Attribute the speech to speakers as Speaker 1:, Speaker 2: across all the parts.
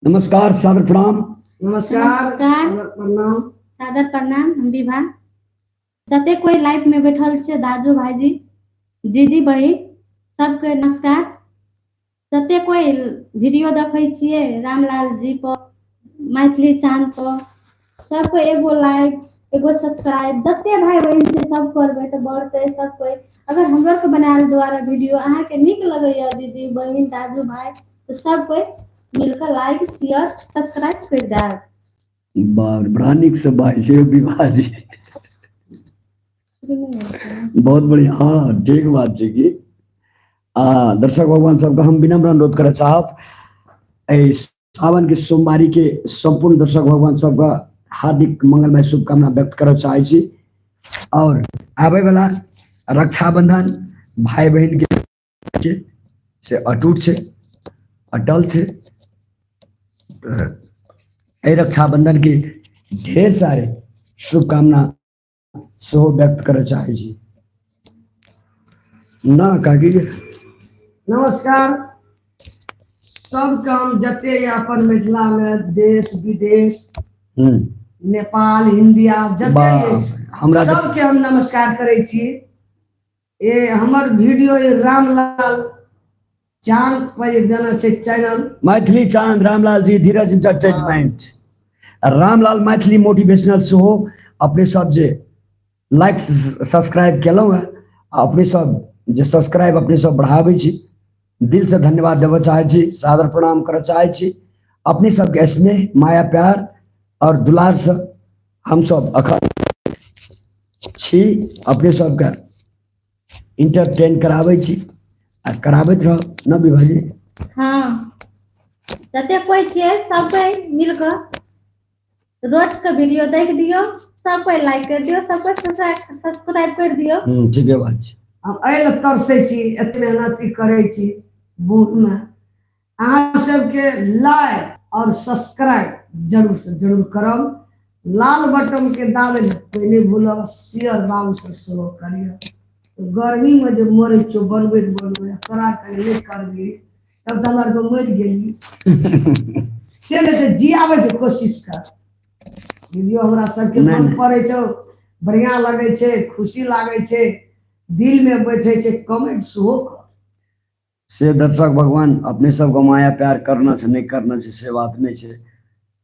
Speaker 1: नमस्कार, सादर प्रणाम।
Speaker 2: नमस्कार,
Speaker 3: नमस्कार।
Speaker 2: सादर प्रणाम।
Speaker 3: सादर प्रणाम। हम विभा। जते कोई लाइफ में बैठल छे, दाजू भाईजी दीदी बहिन सबके नमस्कार। जते कोई वीडियो देखै छियै रामलाल जी पर, मैथिली चाँद पर, सबको एगो लाइक एगो सब्सक्राइब जते भाई बहिन छै सब करबै तऽ बढ़तै सब कोई। अगर हमरो के बनायल द्वारा वीडियो अहाँके नीक लगैया दीदी बहिन दाजू भाई, तऽ सब कोई मिलकर लाइक शेयर सब्सक्राइब कर देब।
Speaker 1: बाप रे, बड़ा नीक से बाजै छै विभा जी, बहुत बढ़िया। हाँ, ठीक बात छै की। आ दर्शक भगवान सबके हम विनम्र अनुरोध करऽ चाहब, एहि सावन के सोमवारी के संपूर्ण दर्शक भगवान सबके हार्दिक मंगलमय शुभकामना व्यक्त करऽ चाहै छी। और आबै वाला रक्षाबंधन भाई बहिन के से अटूट छै, अटल छै। एहि रक्षाबंधन के ढेर सारे शुभकामना सेहो व्यक्त करऽ चाहै छी ना काकी।
Speaker 2: नमस्कार सबके। हम जते अपन मिथिला में देश विदेश नेपाल इंडिया जते अछि
Speaker 1: हमरा तऽ
Speaker 2: सबके हम नमस्कार करै छी। ए हमर वीडियो ए रामलाल चांद पर जे देने छै चैनल
Speaker 1: मैथिली चांद रामलाल जी धीरज इंटरटेनमेंट रामलाल मैथिली मोटिवेशनल सेहो अपने सब जे लाइक सब्सक्राइब केलहुँ हेँ, आ अपने सब जे सब्सक्राइब अपने सब बढ़ाबै छी, दिल से धन्यवाद देबऽ चाहै छी, सादर प्रणाम करऽ चाहै छी। अपने सबके स्नेह माया प्यार और दुलार से हम सब अखन छी, अपने सबके इंटरटेन कराबै छी आ कराबैत रहब न विभा जी?
Speaker 3: हाँ, जते कोई छियै सब कोई मिल कऽ रोज के वीडियो देख दियौ, सब कोई लाइक कर दियौ, सब कोई सब्सक्राइब कर दियौ।
Speaker 1: ठीके बात छै।
Speaker 2: हम एहि लए तरसै छी, एते मेहनति करै छी बूथमे, अहाँ सबके लाइक और सब्सक्राइब जरूर से जरूर करब। लाल बटन के दाबे लए कोई नहीं भूलब, शेयर बाबू सब सेहो करियौ। गर्मी में जे मरै छौ बनबैत बनबैत, तोरा कनि नहि करबी तब तऽ हमरा आरके मरि गेली से नहि तऽ जियाबैके कोशिश कर। वीडियो हमरा सबके
Speaker 1: नहि,
Speaker 2: मन
Speaker 1: नहि।
Speaker 2: पड़ै छौ, बढ़िआँ लगै छै, खुशी लागै छै, दिलमे बैठै छै, कमेंट सेहो कर।
Speaker 1: से दर्शक भगवान अपने सबके माया प्यार करना छै नहि करना छै से बात नहि छै,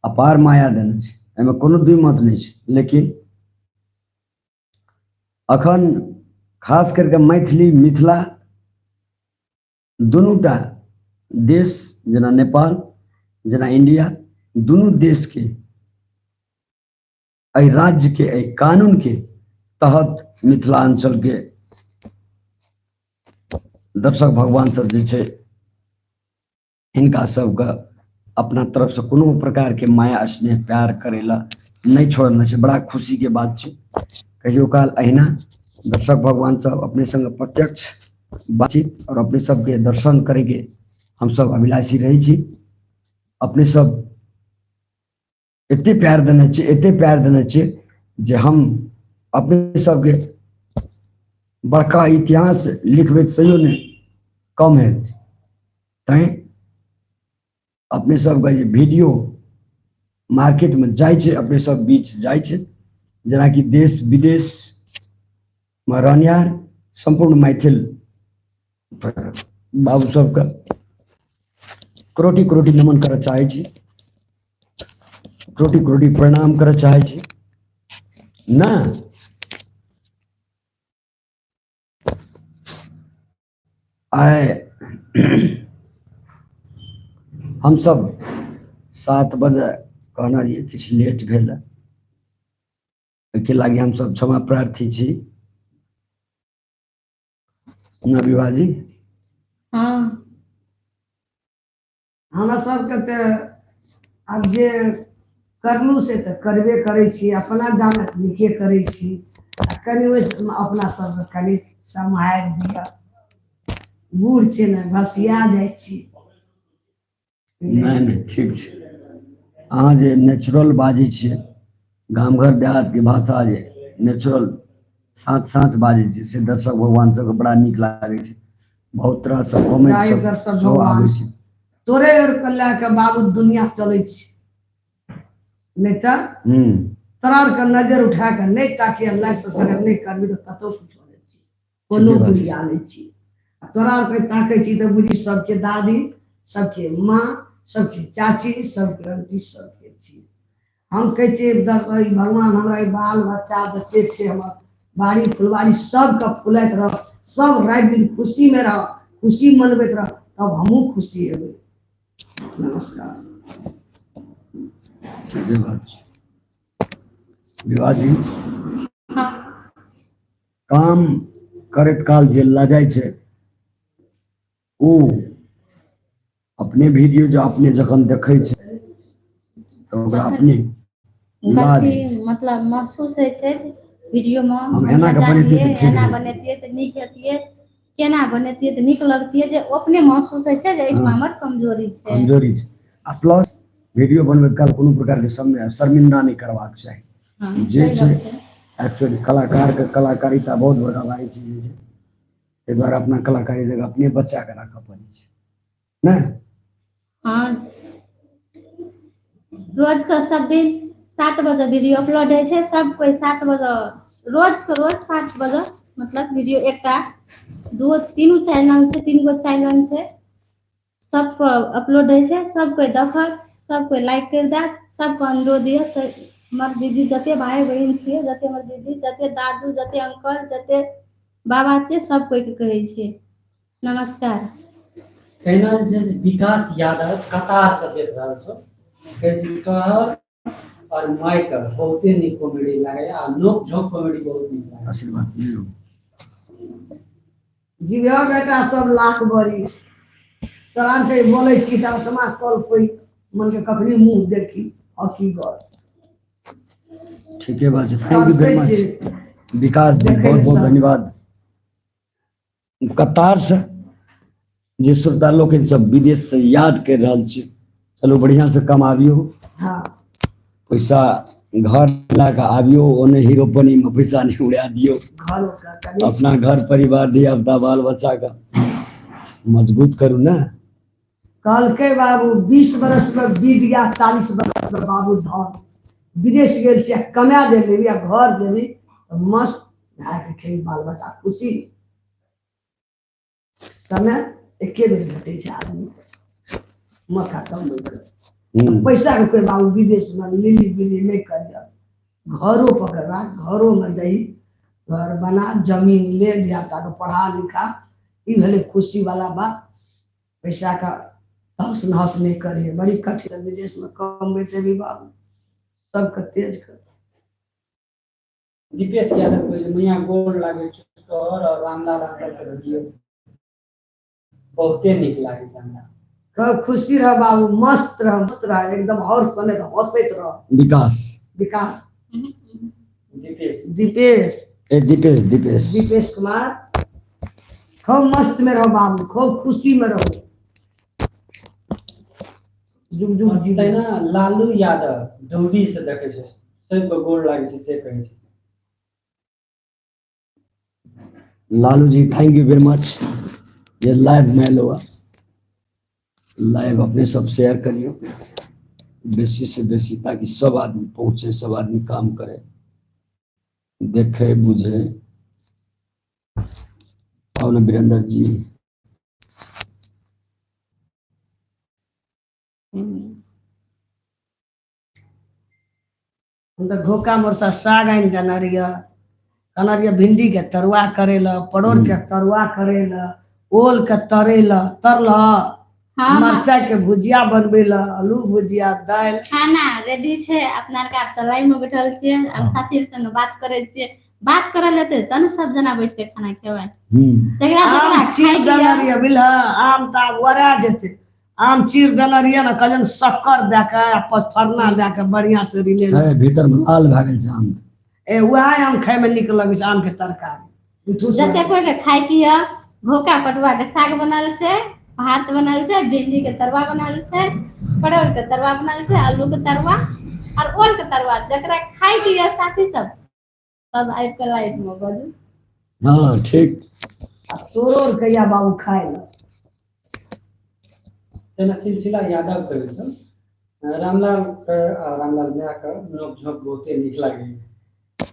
Speaker 1: अपार माया देने छै, एहिमे कोनो दुई मत नहि छै। लेकिन अखन खास करके मैथिली मिथिला दुनूटा देश, जेना नेपाल जेना इंडिया, दुनू देशके एहि राज्यके एहि कानूनके तहत मिथिलाञ्चलके दर्शक भगवान सब जे छै हिनका सबके अपना तरफसँ कोनो प्रकारके माया स्नेह प्यार करै लए नहि छोड़ने छै। बड़ा खुशीके बात छै। कहियो काल अहिना दर्शक भगवान सब अपने संग प्रत्यक्ष बातचीत और अपने सबके दर्शन करैके हमसब अभिलाषी रहै छी। अपने सब एते प्यार देने छियै, एते प्यार देने छियै जे हम अपने सबके बड़का इतिहास लिखबै तैयो नहि कम हेतै। तैँ अपने सबके जे वीडियो मार्केटमे जाइ छै, अपने सब बीच जाइ छै, जेनाकि देश विदेशमे रहनिहार सम्पूर्ण मैथिल बाबू सबके क्रोटि क्रोटि नमन करऽ चाहै छी, क्रोटि क्रोटि प्रणाम करऽ चाहै छी ना। आइ हमसब 7 बजे कहने रहियै, किछु लेट भेल, ओहिके लागि हमसब क्षमा प्रार्थी छी ना विवाह जी?
Speaker 3: हाँ।
Speaker 2: हमरा सबके तऽ आब जे करलू से तऽ करबे करै छी, अपना जानत नीके करै छी, आ कनि ओहि अपना सबके कनि सम्हारि दिअ, बूढ़ छै ने, भसिया जाइ छी।
Speaker 1: नहि नहि, ठीक छै। अहाँ जे नेचुरल बाजै छियै, गाम घर देहातके भाषा जे नेचुरल साँच साँच बाजै छियै से दर्शक भगवान सबके बड़ा नीक लागै छै। बहुत तरहसँ कमेंट
Speaker 2: जय
Speaker 1: सब
Speaker 2: दर्शक
Speaker 1: सेहो
Speaker 2: भगवान।
Speaker 1: आबै छै।
Speaker 2: तोरे आरके लए कऽ बाबू दुनिया चलै छै, नहि तऽ तोरा आरके नजर उठा कऽ नहि ताकि लाइक सब्सक्राइब नहि करबी तऽ कतहु कुछो नहि छी, कोनो
Speaker 1: ठीके बात।
Speaker 2: बुढ़िया नहि छी। आ तोरा आरके ताकै छी तऽ बुझी सबके दादी, सबके माँ, सबके चाची, सबके आंटी, सबके छी। हम कहै छियै दस भगवान हमरा ई बाल बच्चा जते छै हमर बाड़ी फुलबाड़ी सबके फुलाइत रह, सब राति दिन खुशीमे रह, खुशी मनबैत रह, तब हमहूँ खुशी हेबै। नमस्कार।
Speaker 1: ठीके बात छै विवाह जी।
Speaker 3: हाँ।
Speaker 1: काम करैत काल जे लजाइ छै ओ अपने वीडियो जो अपने जखन देखै छै तऽ ओकरा अपने लाज
Speaker 3: गलती
Speaker 1: होइ छै।
Speaker 3: मतलब महसूस होइ छै जे वीडियो मे
Speaker 1: हम एना के बनेतियै तऽ ठीक
Speaker 3: एना
Speaker 1: रहितै।
Speaker 3: बनेतियै तऽ नीक हेतियै, केना बनेतियै तऽ नीक लगतियै, जे अपने महसूस होइ छै जे एहिठमा
Speaker 1: हाँ।
Speaker 3: हमर कमजोरी छै।
Speaker 1: कमजोरी छै। आ प्लस वीडियो बनबै काल कोनो प्रकारके शर्मिंदा नहि करबाक चाही।
Speaker 3: हाँ,
Speaker 1: जे
Speaker 3: सही
Speaker 1: छै
Speaker 3: बात छै।
Speaker 1: एक्चुअली कलाकारके कलाकारिता बहुत बड़का भारी चीज होइ छै, ताहि दुआरे अपना कलाकारी जगह अपने बचा कऽ राखऽ पड़ै छै ने।
Speaker 3: हाँ, रोज के सब दिन 7 बजे वीडियो अपलोड होइ छै, सब कोइ 7 बजे रोज के रोज 7 बजे मतलब वीडियो एकटा दू तीनू चैनल छै, 3 गो चैनल छै, सबके अपलोड होइ छै, सब कोइ देखत, सब कोइ लाइक करि देत, सबके अनुरोध यऽ से हमर दीदी जते भाय बहिन छियै, जते हमर दीदी, जते दादू, जते अंकल, जते बाबा छियै, सब कोइके कहै छियै नमस्कार।
Speaker 4: तहिना जे छै विकास यादव कतार से देख रहल छौ, कहै छै तोहर और माइक बहुते नीक कॉमेडी लागैया आ नोक झोंक कॉमेडी बहुत नीक लागैया।
Speaker 1: आशीर्वाद दियौ।
Speaker 2: जीवियो बेटा सब लाख बरिस। तोरा के बोलै छी तऽ आत्मा कल कोइ मन के कखनी मुँह देखी हकीकत।
Speaker 1: ठीके बात छै। Thank you very
Speaker 2: तरसै
Speaker 1: मच
Speaker 2: छी।
Speaker 1: विकास जी,
Speaker 2: देखै
Speaker 1: बहुत
Speaker 2: लए
Speaker 1: बहुत
Speaker 2: सब।
Speaker 1: धन्यवाद। कतार से जे श्रोता लोकनि सब विदेश से याद कर रहल छी, चलू बढ़िया से कमाबियौ।
Speaker 2: हाँ।
Speaker 1: पैसा घर ला के आबियौ, ओने हीरोपनी में पैसा नहीं उड़ा दियौ।
Speaker 2: घर ओकर कनि
Speaker 1: अपना घर परिवार धिया पुता बाल बच्चा के मजबूत करू ने।
Speaker 2: कहलकै बाबू 20 बरस में बीत गया, 40 बरस में बाबू धन विदेश गेल छी, कमा जे लेबी आ घर जेबी तऽ मस्त भए के खेबी, बाल बच्चा खुशी। समय एके बेर भेटै छै आदमी के, माथा कमबै के। पैसा के कोई बाबू विदेश में लिली बिली नहीं करिय, घरो पकड़ राख, घरो में दही, घर बना, जमीन ले, धिया पुता के पढ़ा लिखा, ई भेलै खुशी वाला बात। पैसा का तहस नहस नहीं करिए, बड़ी कठिन विदेश में कमबैत हेबी बाबू, सबके तेज कर।
Speaker 4: दीपेश यादव कहै छै मैया गोर लागै छै तोहर और रामलाल अंकल के वीडियो बहुते नीक लागै छै हमरा।
Speaker 2: कब खुशी रह बाबू, मस्त रह, मस्त रह, एकदम हर समय हंसैत रह।
Speaker 1: विकास।
Speaker 2: विकास।
Speaker 4: दीपेश।
Speaker 2: दीपेश।
Speaker 1: ए दीपेश, दीपेश।
Speaker 2: दीपेश कुमार, खूब मस्त में रहो बाबू, खूब खुशी में रहो। जुग जुग जी।
Speaker 4: तहिना लालू यादव दुबई से देखै छै, सबके गोर लागै छै से कहै छै।
Speaker 1: Lalu ji thank you very much, ये लाइव में एलो है, लाइव अपने सब शेयर करियो बेसी से बेसी, ताकि सब आदमी पहुँचे, सब आदमी काम करे, देखे बुझे। आओ ना वीरेंद्र जी।
Speaker 2: हम तऽ घोका मोरसा साग आनि देने रहियै, कहने रहियै भिंडी के तरुआ करै लए, परोड़ के तरुआ करै लए, ओल के तरै लए, तरल
Speaker 3: हाँ,
Speaker 2: मरचाई के भुजिया बनबै लए, आलू भुजिया, दालि।
Speaker 3: खाना रेडी छै, अपना आरके आब तऽ लाइन में बैठल छियै, आब साथी संग बात करै छियै, बात करल हेतै तब ने सब जना बैठ के खाना खेबै। जकरा
Speaker 2: आम
Speaker 3: जकरा
Speaker 2: चीर
Speaker 3: खाइके
Speaker 2: देने
Speaker 3: यऽ।
Speaker 2: रहियै बुझलह, आम तऽ आब ओरा जेतै, आम चीर देने रहियै ने, कहलियै शक्कर दए के आ पचफड़ना दए के बढ़िया से रिले।
Speaker 1: है, भीतर में लाल भए गेल छै आम।
Speaker 2: ए वएह आम खाय में नीक लगै छै, आम के तरकारी। मिठू से
Speaker 3: जते कोइ के खाय के यऽ, घोका पटुआ के साग बनल छै, भात बनल छै, भिंडी के तरुआ बनल छै, परोड़ के तरुआ बनल छै, आलू के तरुआ और ओल के तरुआ। जकरा खाय के यऽ साथी सब, सब आबि के लाइव में बजू।
Speaker 1: हाँ ठीक।
Speaker 2: आ तोरो आर कहिया बाबू खाय लए?
Speaker 4: तेना सिलसिला यादव कहै छौ, रामलाल के आ रामलाल माय के नोक झोंक बहुते नीक लागैया।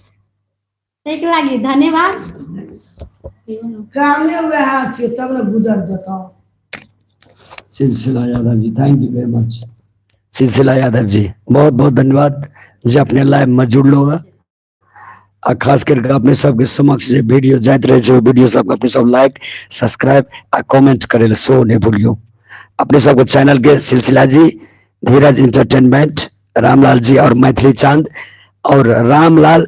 Speaker 3: ठीक लागी, धन्यवाद।
Speaker 2: कामे वएह छियै तब ने गुजर जेतौ।
Speaker 1: Silsila Yadav ji, thank you very much. Silsila Yadav ji, बहुत बहुत धन्यवाद जे अपने लाइव में जुड़लो है। आ खास करके अपने सबके समक्ष जे वीडियो जाइत रहे छै, वीडियो सबके अपने सब लाइक, सब्सक्राइब आ कमेंट करे ले सेहो नहीं भूलियो। अपने सबके चैनल के सिलसिला जी, धीरज इंटरटेनमेंट, रामलाल जी और मैथिली चांद और रामलाल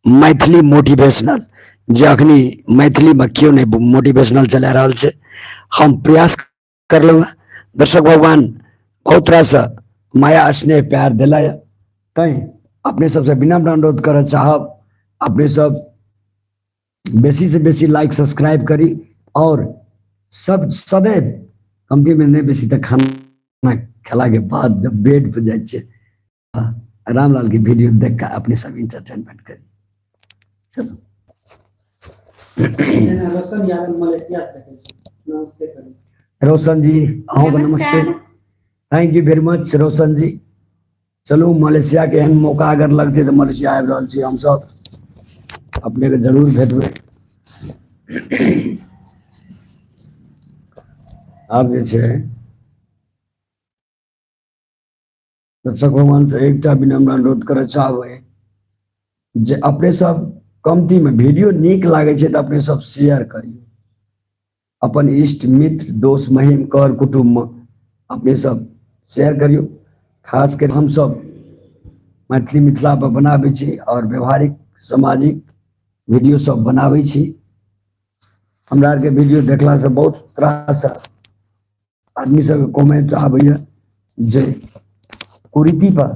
Speaker 1: मैथिली मोटिवेशनल, जे अखनी मैथिली में क्यों नहीं मोटिवेशनल चला रहल छै, हम प्रयास करलहुँ हँ। दर्शक भगवान बहुत रास माया स्नेह प्यार दिला है, तैं अपने सबसे विनम्र अनुरोध करऽ चाहब अपने सब बेसी से बेसी लाइक सब्सक्राइब करी और सब सदैव कमती में नहीं बेसी तऽ खाना खेला के बाद जब बेड पर जाइ छियै रामलाल के वीडियो देख के अपने सब इंटरटेनमेंट करी। चलो।
Speaker 4: जेना रोशन यादव मलेशिया से देखै छी, नमस्ते करी।
Speaker 1: रोशन जी अहूँके नमस्ते, thank you very much Roshan ji. चलू मलेशिया के एहन मौका अगर लगतै तऽ मलेशिया आबि रहल छी हमसब, अपने के जरूर भेटबै। आब जे छै दर्शक भगवान से एकटा विनम्र अनुरोध करऽ चाहबै जे अपने सब कमती में वीडियो नीक लागै छै तऽ अपने सब शेयर करियौ अपन इष्ट मित्र दोस्त महिम कर कुटुम्ब में अपने सब शेयर करियौ। खास कर हम सब मैथिली मिथिला पर बनाबै छी और व्यवहारिक सामाजिक वीडियो सब बनाबै छी। हमरा आरके वीडियो देखला से बहुत रास आदमी सबके कमेंट आबैया जे कुरीति पर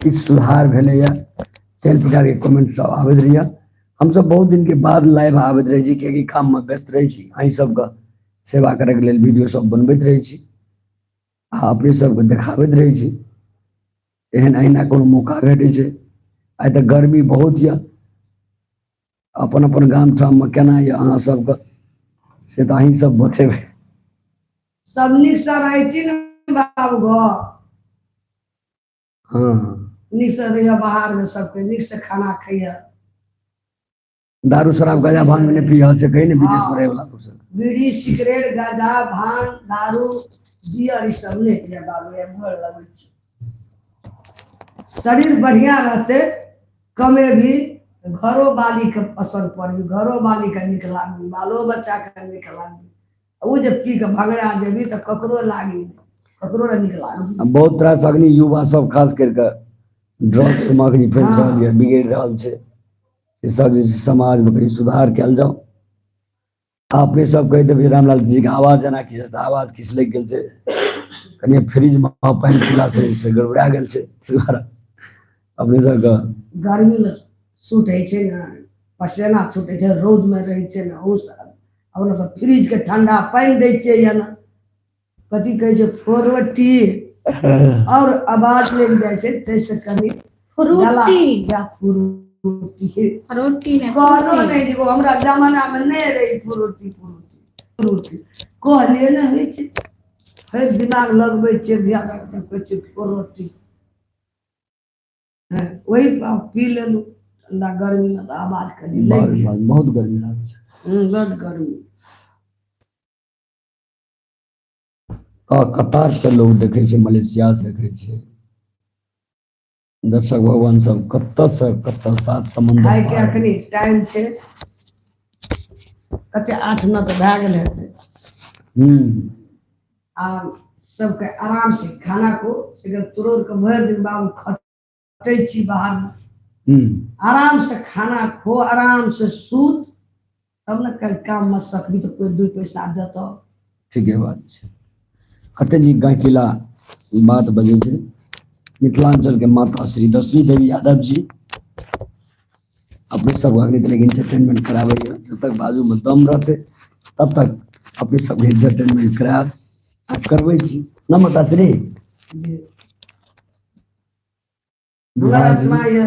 Speaker 1: किछु सुधार भेलैया, तेहन प्रकारके कमेंट सब आबैत रहैया। हमसब बहुत दिनके बाद लाइव आबैत रहै छी कियाकि काममे व्यस्त रहै छी, अहीं सबके सेवा करैके लेल वीडियो सब बनबैत रहै छी आ अपने सबके देखाबैत रहै छी। एहन अहिना कोनो मौका भेटै छै। आइ तऽ गर्मी बहुत यऽ, अपन अपन गाम ठाममे केना यऽ अहाँ सबके से तऽ अहीं सब बतेबै।
Speaker 2: सब नीकसँ रहै छी ने बाबू घर?
Speaker 1: हाँ।
Speaker 2: नीकसँ रहिए बाहरमे, सबके नीकसँ खाना खैया।
Speaker 1: दारू शराब गांजा भांग नहि पियह से कही ने विदेश में रहे वाला लोग सब।
Speaker 2: बीड़ी सिगरेट गांजा भांग दारू बियर ई सब नहि पिया बाबू, ये गोर लगै छै। शरीर बढ़िया रहते कमे भी घरो बाली के पसंद पड़ी, घरो बाली के निक लागी, बालो बच्चा के निक लागी। ओ जे पी के भगड़ा जेबी तऽ ककरो लागी नहि, ककरो नहि निक लागी।
Speaker 1: बहुत रास अग्नि युवा सब खास करके ड्रग्स में अग्नि फंसि रहल यऽ, बिगड़ि रहल छै। ई सब जे छै समाज में कनि सुधार कयल जाउ। अपने सब कहि देबै रामलाल जी के आवाज एना की छै, आवाज किछु लागि गेल छै, कनि फ्रिज में पानि पीला से गड़बड़ा गेल छै, ताहि दुआरे अपने सबके
Speaker 2: गर्मी में सूट होइ छै ने, पसेना छूटै छै, रौद में रहै छै ने, ओ सब अपना सब फ्रिज के ठंडा पानि दै छियै या ने, कथी कहै छै फोरटी और आवाज लागि जाइ छै, ताहिसँ कनि
Speaker 3: फ्रूटी
Speaker 2: या फ्रूटी
Speaker 3: फ्रूटी ने
Speaker 2: कहलो नहि जे हमरा जमाना में नहि रहै फ्रूटी फ्रूटी फ्रूटी कहले नहि होइ छै। फेर दिमाग लगबै छियै, धिया पुता कहै छै फ्रूटी, वही पी लेलहुँ ठंडा गर्मी में तऽ आवाज कनि लागि गेल।
Speaker 1: बहुत गर्मी लागै छै।
Speaker 2: बड गर्मी।
Speaker 1: कतार से लोग देखे छै, मलेशिया से देखे छै। दर्शक भगवान सब कतऽ से कतऽ सात समुद्र
Speaker 2: खाय के
Speaker 1: पार।
Speaker 2: अखनी टाइम छै, कते 8-9 तऽ भए गेल हेतै। आ सबके आराम से खाना को से तुरंत के भरि दिन बाबू खटै छी बाहर में। आराम से खाना खो, आराम से सूत, तब ने कल काम में सकबी तो कोई 2 पैसा देतो।
Speaker 1: ठीके बात छै। कते नीक गायकिला बात बजै छै मिथिलांचल के माता श्री दशमी देवी यादव जी। अपने सब अग्नि तरह इंटरटेनमेंट कराबै जब तक बाजू में दम रहते तब तक अपने सब इंटरटेनमेंट करायब आ करबै छी न माता श्री?
Speaker 2: हमरा आत्मा ये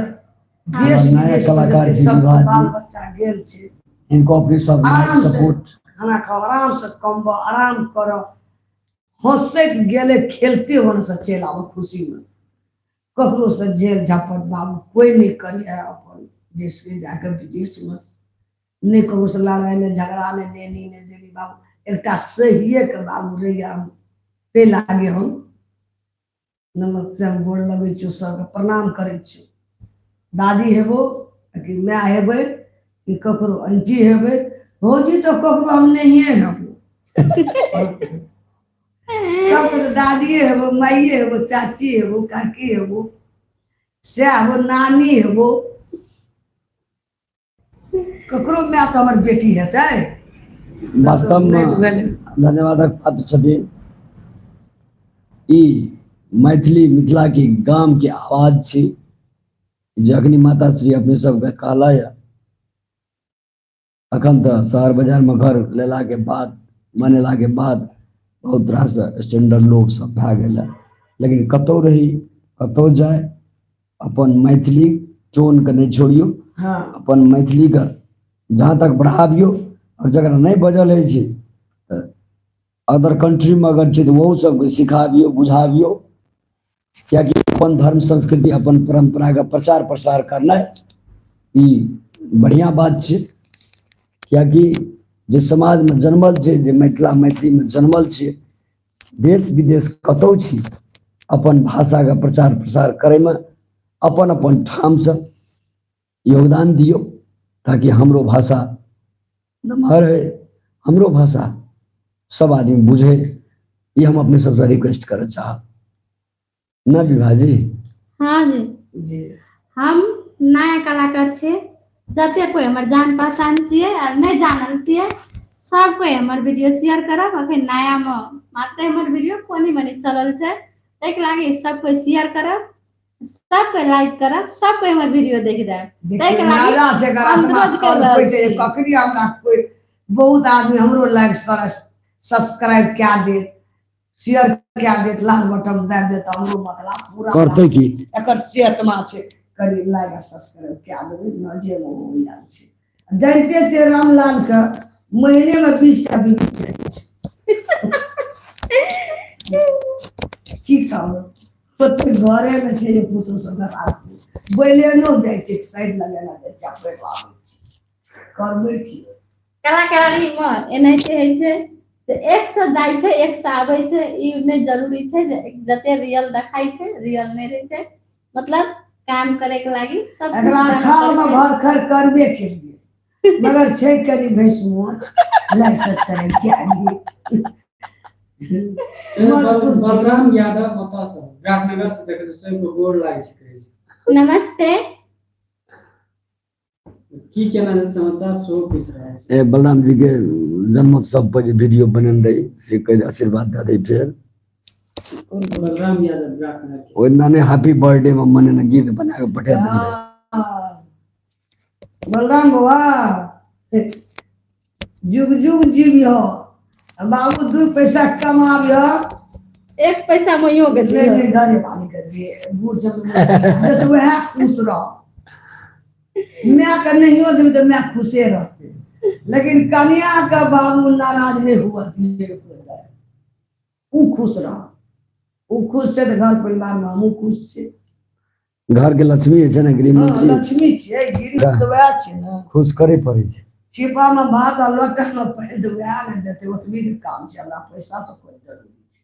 Speaker 2: देश
Speaker 1: नया
Speaker 2: विदेश में
Speaker 1: कलाकार
Speaker 2: जते
Speaker 1: जी,
Speaker 2: सब
Speaker 1: विवाह जी।
Speaker 2: बाल बच्चा गेल छै,
Speaker 1: इनको अपने सब
Speaker 2: आराम से
Speaker 1: सपोर्ट।
Speaker 2: खाना खाओ, आराम से कमबो, आराम करो। हंसैत गेलै खेलते ओनसँ चलि आबू खुशीमे। ककरोसँ जेल झपट बाबू कोइ नहि करिहे, अपन देशमे जाकऽ विदेशमे नहि ककरोसँ लड़ाइ नहि झगड़ा नहि लेनी नहि देनी बाबू, एकटा सहिएके बाबू रहिए हम, ताहि लागे हम नमस्ते, हम गोर लगै छियौ, सबके प्रणाम करै छियौ। दादी हेबो कि माय हेबै कि ककरो आंटी हेबै, भौजी तऽ ककरो हम नहिए हेबो, सबके तऽ दादिए हेबो, माइए हेबो, चाची हेबो, काकी हेबो, सएह हेबो, नानी हेबो, ककरो माय तऽ हमर बेटी हेतै।
Speaker 1: वास्तवमे धन्यवादक पात्र छथिन। ई मैथिली मिथिला के गाम के आवाज छी जखनी माता श्री अपने सबके कहला है। अखन तऽ शहर बाजार में घर लेला के बाद बनेला के बाद बहुत रास स्टैंडर्ड लोग सब भए गेल है, लेकिन कतौ रही कतौ जाय अपन मैथिली टोन के नहीं छोड़ियो, अपन मैथिली के जहाँ तक बढ़ाबियो। और जकरा नहीं बजल होइ छै तऽ अदर कंट्री में अगर छै तऽ ओहो सबके सिखाबियो बुझाबियो, कियाकि अपन धर्म संस्कृति अपन परंपरा के प्रचार प्रसार करनाइ ई बढ़िया बात छै। कियाकि जे समाज में जन्मल छै, जे मिथिला मैथिली में जन्मल छै, देश विदेश कतौ छी, अपन भाषा के प्रचार प्रसार करे में अपन अपन ठाम से योगदान दियौ, ताकि हमरो भाषा नमहर है, हमरो भाषा सब आदमी बुझे। ये हम अपने सबसे रिक्वेस्ट करे चाहब ना विभा जी।
Speaker 3: हाँ जी।
Speaker 2: जी।
Speaker 3: हम नया कलाकार छे, जते कोई हमर जान पहचान छियै और नहीं जानल छियै सब कोई हमर वीडियो शेयर करब। अखन नया में मात्र हमर वीडियो कोनी मनी चलल छै, ताहि लागी सब कोई शेयर करब, सब कोई लाइक करब, सब कोई हमर वीडियो देख देब।
Speaker 2: देखियौ,
Speaker 3: ताहि के लागी
Speaker 2: नारा छै एकर आत्मा
Speaker 3: अनुरोध कर रहल
Speaker 2: कलपैत
Speaker 3: छी।
Speaker 2: ककरी हमरा कोई बहुत आदमी हमरो लाइक सब्सक्राइब कए देत, शेयर कए देत, लाल बटन दाबि देत, हमरो मतलब पूरा
Speaker 1: करतै की
Speaker 2: एकर चेतना छै, कनि लाइक आ सब्सक्राइब कए देबै न जे हो जाइ छै। जानिते छियै रामलाल के महीने में 20 टा बीवी जाइ छै, की कहब, ओते घरे में छै जे पुतहु सब राखू बैलेनो जाइ छै, साइड लगेना जाइ छै, अपने आबै छै, करबै की।
Speaker 3: कलाकारी में एनाहिते होइ छै जे एक से जाइ छै एक से आबै छै, ई नहि जरूरी छै जे जते रियल देखाइ छै रियल नहि रहै छै, मतलब काम करे के लागी सब कुछ
Speaker 2: एकरा
Speaker 3: करऽ
Speaker 2: खाल में
Speaker 3: पड़ै छै।
Speaker 2: भर खर करबे केलिए, मगर छै कनि भैंस मोच लाइक सब्सक्राइब कए दियौ।
Speaker 4: बलराम यादव ओतऽ से विराटनगर से देखै छै, सबके गोर लागै छै, कहै छै।
Speaker 3: नमस्ते।
Speaker 4: की केना छै समाचार सेहो पूछि रहल छै।
Speaker 1: ए बलराम जी के जन्मोत्सव पर जे वीडियो बनेने रही से कहि आशीर्वाद दए दै। फेर
Speaker 4: बलराम यादव विराटनगर के
Speaker 1: ओहि नाने हैप्पी बर्थडे में मनेने गीत बना के पठा देने रही।
Speaker 2: बलराम बौआ जुग जुग जीविह बाबू, 2 पैसा कमाबिह,
Speaker 3: 1 पैसा मइयो के
Speaker 2: नहीं,
Speaker 3: दियौ।
Speaker 2: नहीं, घरे वाली के दिए, बूढ़ जब बस वएह खुश रह, my के नहियो देबै तऽ my खुशे रहतै, लेकिन कनिया के बाबू नाराज नहीं हुआ दिए, उ खुश रह, उ खुश छै तऽ घर परिवार में हमहूँ खुश छियै।
Speaker 1: घर के लक्ष्मी छै ने गृहमंत्री,
Speaker 2: लक्ष्मी छियै, गृह तऽ वएह छै ने,
Speaker 1: खुश करे पड़ै छै।
Speaker 2: छिपा में भात आ लोटा में पानि तऽ वएह ने देतै, ओतबी ने काम छै, हमरा पैसा तऽ कोइ जरूरी छै,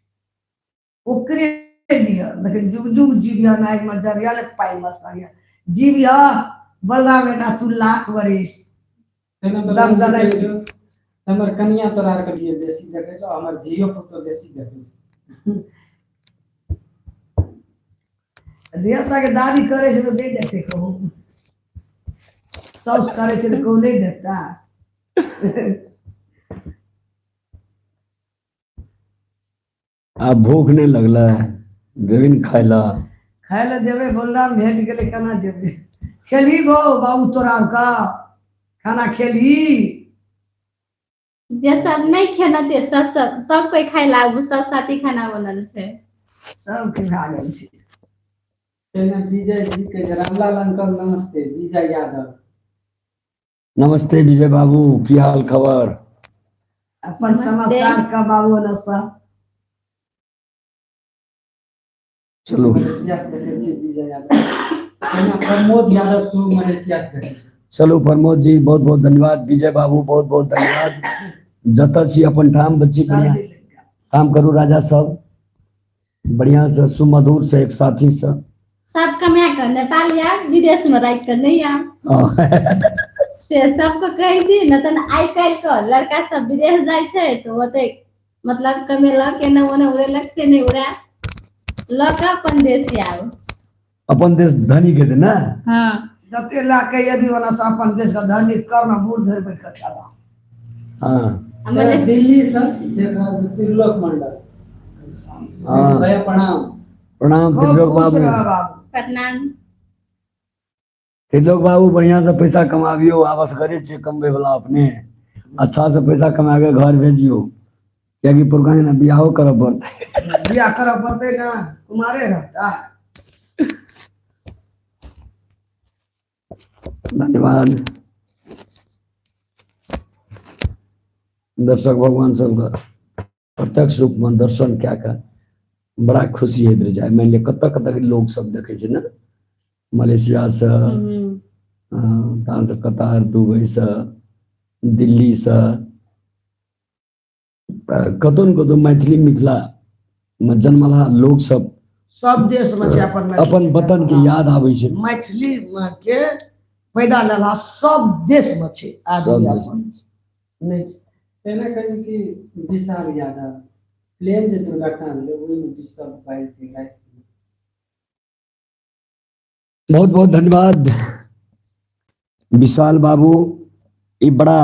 Speaker 2: ओकरे दिअ, लेकिन जुग जुग जीविह, नाइक में जरिया ने पाइ में सरिया जीविह। बलराम बेटा तू लाख बरिस
Speaker 4: दम दनाइ। हमर कनिया तोरा आरके लिए बेसी देखै छौ, हमर धियो पुतो बेसी देखै छै।
Speaker 2: धिया के दादी करै छै तऽ नहि देखतै, कहू साउस करै छै तऽ कहू नहि देखता।
Speaker 1: आब भूख नहि लगलै जेबही ने खाय लए?
Speaker 2: खाय लए जेबै, बलराम भेट गेलै, केना जेबै? खेलही गो बाबू तोरा आरके खाना खेलही?
Speaker 3: जे सब नहीं खेना छै सब सब सब कोई खाय ला आबू, सब साथी खाना बनल छै,
Speaker 2: सबके भए गेल छै।
Speaker 4: तहिना विजय जी के रामलाल अंकल नमस्ते। विजय यादव
Speaker 1: नमस्ते विजय बाबू, की हाल खबर?
Speaker 2: अपन
Speaker 3: नमस्ते।
Speaker 2: समाचार का बाबू नसा।
Speaker 1: चलू।
Speaker 4: मलेशिया से देखै छी विजय यादव। तहिना प्रमोद यादव सेहो मलेशिया से देखै छी।
Speaker 1: चलू प्रमोद जी बहुत बहुत धन्यवाद, विजय बाबू बहुत बहुत धन्यवाद। जतऽ छी अपन ठाम बच्ची बढ़िया काम करू राजा सब, बढ़िया से सुमधुर से एक साथी से
Speaker 3: सब कमा कऽ नेपाल या विदेश में राखि कऽ नहि आब से सबके कहै छी। नहि तऽ आइ काल्हि के लड़का सब विदेश जाइ छै तऽ ओतै मतलब कमेलक एने ओने उड़ेलक, से नहि उड़ा लऽ कऽ अपन देश आब,
Speaker 1: अपन देश धनी के दे ना।
Speaker 3: हाँ,
Speaker 2: जते लए के यदि ओना से अपन देश के धनी करना बूढ़ धरि बैठ कऽ खेला।
Speaker 1: हाँ।
Speaker 4: दिल्ली से देख रहल छी त्रिलोक मंडल।
Speaker 1: हाँ।
Speaker 4: भैया प्रणाम।
Speaker 1: प्रणाम त्रिलोक बाबू।
Speaker 3: प्रणाम
Speaker 1: त्रिलोक बाबू, बढ़िया से पैसा कमाबियो, आवश्यक करे छियै कमबै वाला अपने अच्छा से पैसा कमा के घर भेजियो, कियाकि पुरखा ने बियाहो करऽ पड़तै।
Speaker 2: बियाह करऽ पड़तै ना, कुमारे रहता।
Speaker 1: धन्यवाद दर्शक भगवान सबके प्रत्यक्ष रूप में दर्शन कए कऽ बड़ा खुशी होइत रहै छै। मानि लिअ कतऽ कतऽ के लोक सब देखै छै ने, मलेशिया से, तहन से कतार, दुबई से, दिल्ली से, कतौ ने कतौ मैथिली मिथिला में जन्मला लोक सब
Speaker 2: सब देश में छै अपन
Speaker 1: अपन वतन के याद आबै छै।
Speaker 2: मैथिली के पैदा लेला सब देश में छै आदमी अपन नहि।
Speaker 4: तेना कही कि विशाल यादव प्लेन जे दुर्घटना भेलै ओहिमे 22 दिन राति।
Speaker 1: बहुत बहुत धन्यवाद विशाल बाबू। ई बड़ा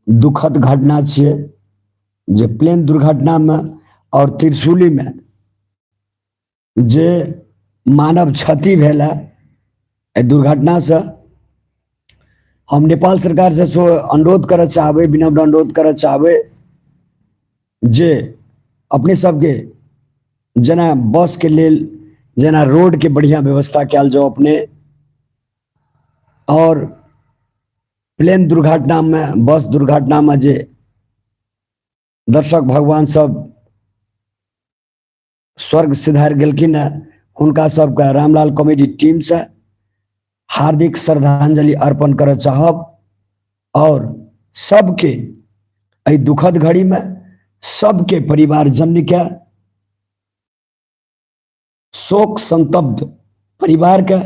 Speaker 1: दुखद घटना छियै जे प्लेन दुर्घटना में और त्रिशूली में जे मानव क्षति भेल है एहि दुर्घटना से हम नेपाल सरकार से सो अनुरोध करऽ चाहबै, विनम्र अनुरोध करऽ चाहबै जे अपने सबके जेना बस के लेल जेना रोड के बढ़िया व्यवस्था कयल जाओ अपने, और प्लेन दुर्घटना में बस दुर्घटना में जे दर्शक भगवान सब स्वर्ग सिधार गेलखिन है हुनका सबके रामलाल कॉमेडी टीम से हार्दिक श्रद्धांजलि अर्पण करऽ चाहब, और सबके एहि दुखद घड़ी में सबके परिवारजन के शोक संतप्त परिवार के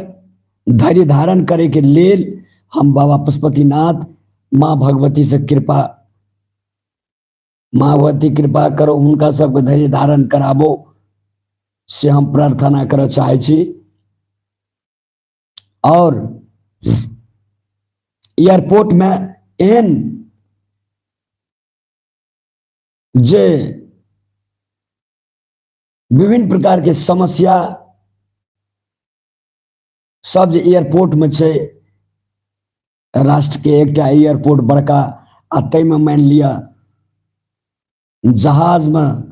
Speaker 1: धैर्य धारण करे के लेल हम बाबा पशुपतिनाथ माँ भगवती से कृपा, माँ भगवती कृपा करो, हुनका सबके धैर्य धारण कराबो से हम प्रार्थना करऽ चाहै छी। और एयरपोर्ट में एहन जे विभिन्न प्रकार के समस्या सब जे एयरपोर्ट में छै, राष्ट्र के एकटा एयरपोर्ट बड़का, आ ताहिमे मानि लिअ जहाज में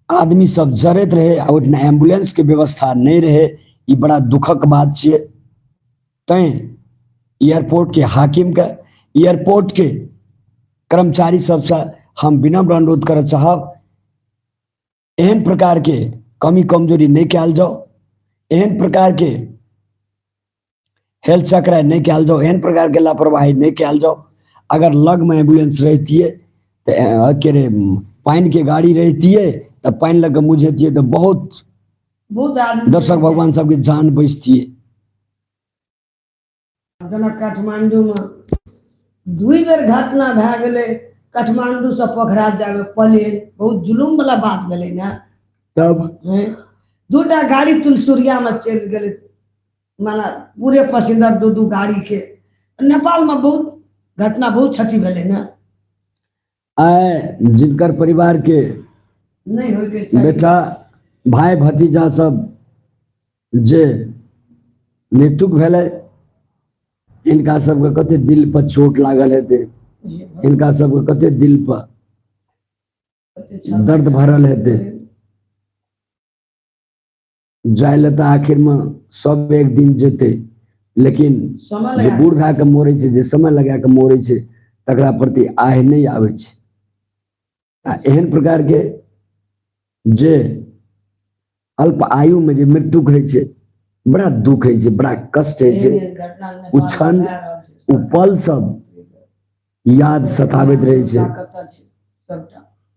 Speaker 1: आदमी सब जरैत रहे आ ओहिठिना एम्बुलेंस के व्यवस्था नहीं रहे, ई बड़ा दुखक बात छियै। तैं एयरपोर्ट के हाकिम के, एयरपोर्ट के कर्मचारी सबसे हम विनम्र अनुरोध करऽ चाहब, एहन प्रकार के कमी कमजोरी नहीं कयल जाओ, एहन प्रकार के हेल्थ चक्र नहीं कयल जाओ, एहन प्रकार के लापरवाही नहीं कयल जाओ। अगर लग में एम्बुलेंस रहतियै तऽ के रे पानि के गाड़ी रहतियै तऽ पानि लग के मुझेतियै तऽ बहुत
Speaker 2: बहुत आदमी
Speaker 1: दर्शक भगवान सबके जान बचतियै।
Speaker 2: जेना काठमांडू में 2 बेर घटना भए गेलै, काठमांडू से पोखरा जाए प्लेन, बहुत जुलूम वाला बात भेलै ने।
Speaker 1: तब
Speaker 2: 2टा गाड़ी तुलसुरिया में चलि गेलै, माने पूरे पसिंदर 2-2 गाड़ी के। नेपाल में बहुत घटना बहुत क्षति भेलै ने।
Speaker 1: आए जिनकर परिवार के
Speaker 2: नहीं होय के चाही।
Speaker 1: बेटा भाई भतीजा सब जे मृत्यु भेलै, हिनका सबके कते दिल पर चोट लागल हेतै, हिनका सबके कते दिल पर दर्द भरल हेतै। जाय लए तऽ आखिर में सब एक दिन जेतै, लेकिन जे बूढ़ भए के मरै छै, जे समय लगा के मरै छै, तकरा प्रति आह नहि आबै छै। आ एहन प्रकार के जे अल्प आयु में जे मृत्यु होइ छै, बड़ा दुख होइ छै, बड़ा कष्ट होइ छै। ओ क्षण, ओ पल सब याद सताबैत रहै छै।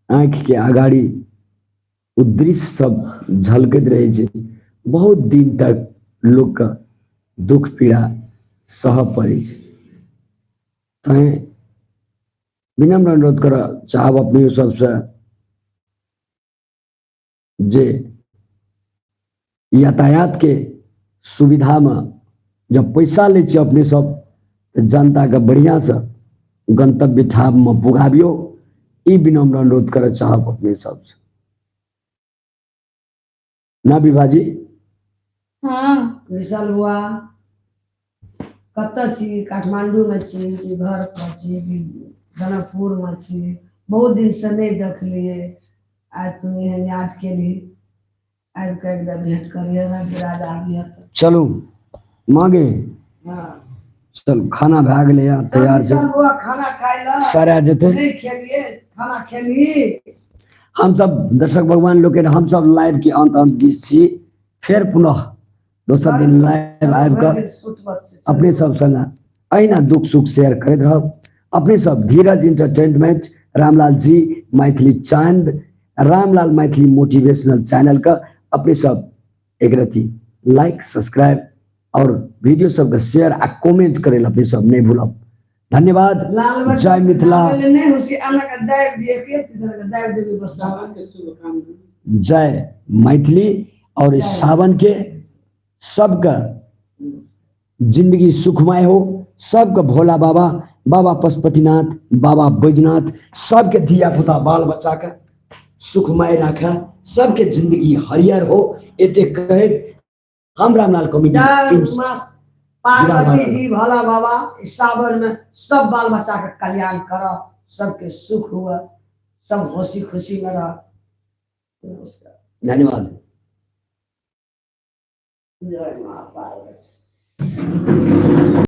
Speaker 1: आँखि के अगाड़ी ओ दृश्य सब झलकैत रहै छै। बहुत दिन तक लोक के दुख पीड़ा सहऽ पड़ै छै। तैं विनम्र अनुरोध करऽ चाहब अपने सबसँ जे यातायात के सुविधा में जब पैसा लै छियै अपने सब तऽ जनता के बढ़िया से गंतव्य ठाम में पुगाबियौ, ई विनम्र अनुरोध करऽ चाहब अपने सबसँ। ना विभाजी?
Speaker 3: हाँ।
Speaker 2: विशाल बुआ कतऽ छी? काठमांडू में छी कि घर पर छी कि जनकपुर में छी? बहुत दिन से नहीं देखलिए, आज तुम एहन याद केली, आबि कऽ एकदम भेंट करिए राजा आबिए।
Speaker 1: चलू मांगे।
Speaker 2: हाँ।
Speaker 1: चलू, खाना भए गेलै, यहाँ तैयार छै।
Speaker 2: विशाल बुआ खाना खाइ लए
Speaker 1: सरा जेतै।
Speaker 2: नहीं खेलिए, खाना खेली।
Speaker 1: हम सब दर्शक भगवान लोक हम सब लाइव के अंत अंत दिस छी। फेर पुनः दोसर दिन लाइव आबि कऽ अपने सब संग अहिना दुख सुख शेयर करैत रहब। अपने सब धीरज इंटरटेनमेंट, रामलाल जी मैथिली चांद, रामलाल मैथिली मोटिवेशनल चैनल का अपने सब एक रति लाइक, सब्सक्राइब और वीडियो सबके शेयर आ कमेंट करे ला अपने सब नहीं भूलब। धन्यवाद।
Speaker 2: लाल बटन
Speaker 1: जय मिथिला।
Speaker 2: नहीं होसी आना का दाब दिए के तिधर का दाब देबी बस।
Speaker 4: सावन के शुभकामना।
Speaker 1: जय मैथिली। और इस सावन के सबका जिंदगी सुखमय हो, सबके भोला बाबा, बाबा पशुपतिनाथ, बाबा बैजनाथ सबके धिया पुता बाल बच्चा के सुखमय राखे, सबके जिंदगी हरियर हो, एते कहैत हम रामलाल कॉमेडी
Speaker 2: जय
Speaker 1: टीम
Speaker 2: माँ पार्वती जी, भोला बाबा इस सावन में सब बाल बच्चा के कल्याण कर, सबके सुख हुआ, सब हंसी खुशी में रह। नमस्कार।
Speaker 1: धन्यवाद।
Speaker 2: जय माँ पार्वती।